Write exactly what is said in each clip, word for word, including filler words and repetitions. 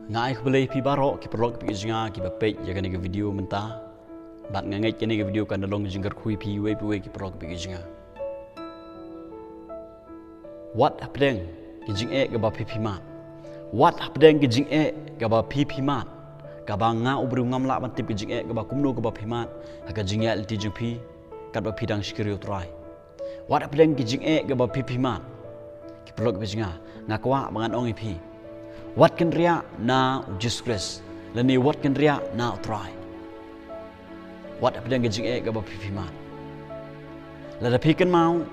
Nga ai khublei phi baroh ki paralok phi ki jingïa kiba peit ïa kane ka video mynta. Bad nga ngeit kane ka video kan da long jingkyrkhu ïa phi uwei pa uwei ki paralok phi ki jingïa. Wat hapdeng ki jingeh kaba phi phi mad. Wat hapdeng ki jingeh kaba phi phi mad. Kaba nga u briew ngam lah ban tip ki jingeh kaba kumno kaba phi mad ha ka jingïaid lynti jong phi katba phi dang shakri ïa u Trai. Wat hapdeng ki jingeh kaba phi phi mad. Ki paralok phi ki jingïa, nga kwah ba ngan ong ïa phi, wat kynriah na u Jisu Khrist lane wat kynriah na u Trai. Wat hapdeng ki jingeh kaba phi phi mad. Lada phi kynmaw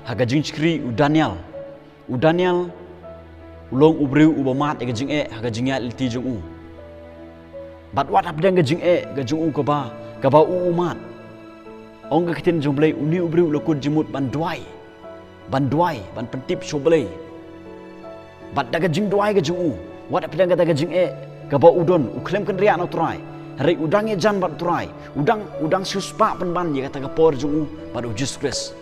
ha ka jingshakri u Daniel. U Daniel u long u briew uba mad ïa ka jingeh ha ka jingïaid lynti jong u. Bad wat hapdeng ka jingeh ka jong u kaba, kaba u u mad, ong ka ktien jong u Blei, une u briew u la kut jingmut ban duwai, ban duwai, ban pyntip sha u Blei. Bad da ka jingduwai ka jong u, wat hapdeng kata ka jingeh kaba u don, u khlem kynriah na u Trai. Hynrei u dang ïajan bad u Trai, u dang, u dang siewspah pynban ïa kata ka por jong u bad u Jisu Khrist.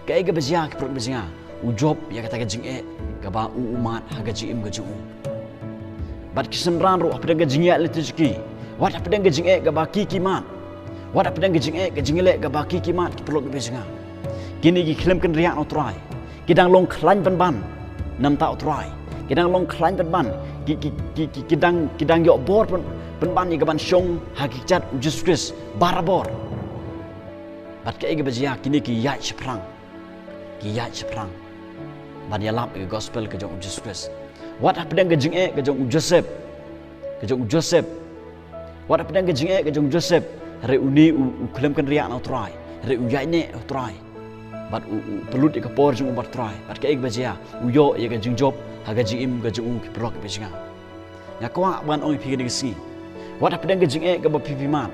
Kaei kaba jia ki paralok ba ki jingïa, u jop ïa kata ka jingeh kaba u u mad ha ka jingim ka jong u. Bad ki synran ruh hapdeng ka jingïaid lynti jong ki, wat hapdeng ka jingeh kaba ki ki mad, wat hapdeng ka jingeh ka jingïaleh kaba ki ki mad, ki paralok ba ki jingïa, kine ki khlem kynriah na u Trai. Ki dang long khlaiñ pynban na bynta u Trai. Ki dang long khlaiñ pynban. Ki, ki, ki, ki, ki dang, ki dang ïoh bor pyn, pynban ïa ka ban shong ha ki kjat u Jisu Khrist barabor. Bad kaei kaba jia, kine ki ïaid shaphrang. Ki ïaid shaphrang ban ïalap ïa ka gospel ka jong u Jisu Khrist. Wat hapdeng ka jingeh ka jong u Joseph. Ka jong u Joseph. Wat hapdeng ka jingeh ka jong u Joseph. Hynrei une u, u khlem kynriah na u Trai. Hynrei u ïaineh u Trai. Bad u, u pynlut ïa ka por jong u bad u Trai. Bad kaei kaba jia, u ïoh ïa ka jingjop ha ka jingim ka jong u, ki paralok ba ki jingïa. Nga kwah ban ong ïa phi kane ka sngi, wat hapdeng ka jingeh kaba phi phi mad,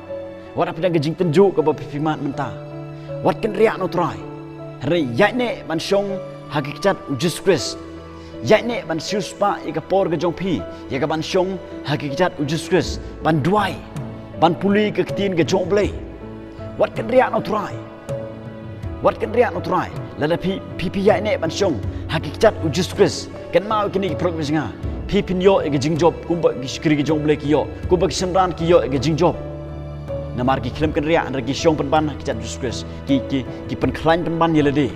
wat hapdeng ka jingtynjuh kaba phi phi mad mynta, wat kynriah na u Trai. Hynrei ïaineh ban shong ha ki kjat u Jisu Khrist. Ïaineh ban siewspah ïa ka por ka jong phi ïa ka ban shong ha ki kjat u Jisu Khrist, ban duwai, ban pule ka ktien ka jong u Blei. Wat kynriah na u Trai. Wat kynriah na u Trai. Lada phi, phi, phi ïaineh ban shong ha ki kjat u Jisu Khrist, kynmaw ïa kine, ki paralok ba ki jingïa, phi phin ïoh ïa ka jingjop kumba ki shakri ki jong u Blei ki ïoh, kumba ki synran ki ïoh ïa ka jingjop. Namar ki khlem kynriah, hynrei ki shong pynban ha ki kjat u Jisu Khrist. Ki, ki, ki pynkhlaiñ pynban ïa lade.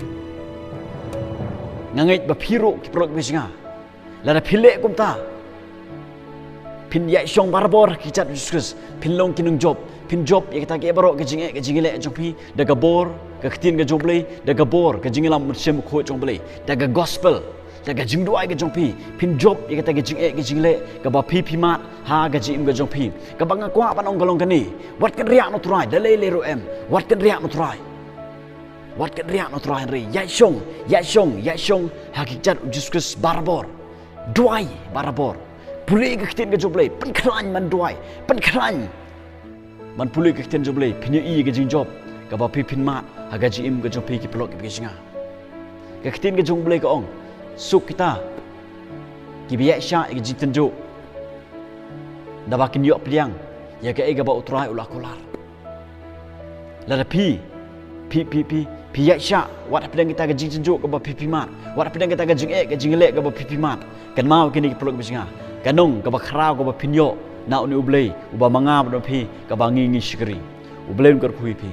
Nga ngeit ba phi ruh, ki paralok ba ki jingïa, lada phi leh kumta, phin ïaishong barabor ha ki kjat u Jisu Khrist, phin long ki nongjop, phin jop ïa kita kiei baroh ki jingeh ki jingïaleh jong phi, da ka bor ka ktien ka jong u Blei, da ka bor ka jingïalam mynsiem bakhuid jong u Blei, da ka gospel, da ka jingduwai ka jong phi, phin jop ïa kita ki jingeh ki jingïaleh kaba phi phi mad ha ka jingim ka jong phi. Kaba nga kwah ban ong ka long kane, wat kynriah na u Trai, da lei lei ruh em, wat kynriah na u Trai. Wat kynriah na u Trai, hynrei ïaishong, ïaishong, ïaishong ha ki kjat u Jisu Khrist barabor. Duwai barabor. Pule ka ktien ka jong u Blei, pynkhlaiñ ban duwai, pynkhlaiñ ban pule ka ktien jong u Blei, phin ïohi ïa ka jingjop kaba phi phin mad ha ka jingim ka jong phi, ki paralok ba ki jingïa. Ka ktien ka jong u Blei ka ong, suk kita kiba ïaishah ïa ka jingtynjuh, naba kin ïoh pdiang ïa kaei kaba u Trai u la kular. Lada phi, phi, phi, phi, phi ïaishah wat hapdeng kita ka jingtynjuh kaba phi phi mad, wat hapdeng kita ka jingeh ka jingïaleh kaba phi phi mad, kynmaw ïa kine, ki paralok ba ki jingïa, ka nong kaba khraw kaba phin ïoh na une u Blei uba ma nga bad ma phi, kaba ngi ngi shakri. U Blei un kyrkhu ïa phi.